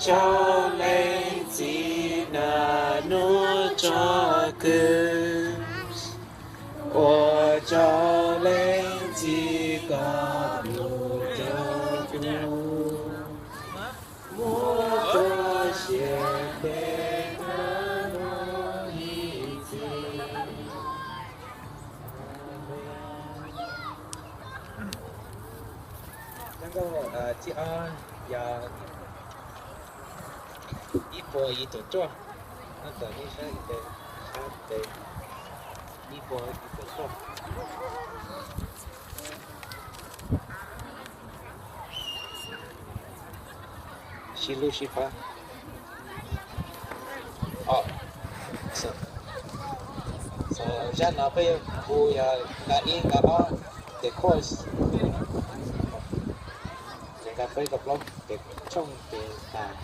Tsaug leej txiv naj nub tso kwv, ua tsaug leej txiv koj lug rau kuv, muab txoj sia ntev koj noj ib txhis. Ib puas yog ib puas yim caum cuaj, no tawm nej saib tes, saib tes, ib puas yim caum cuaj. Sib hlub sib pab. Zaj no peb yuav hu yog nqe ib, nqe ob, tes chorus, ces nqe peb, nqe plaub, tes tshooj, tes tas.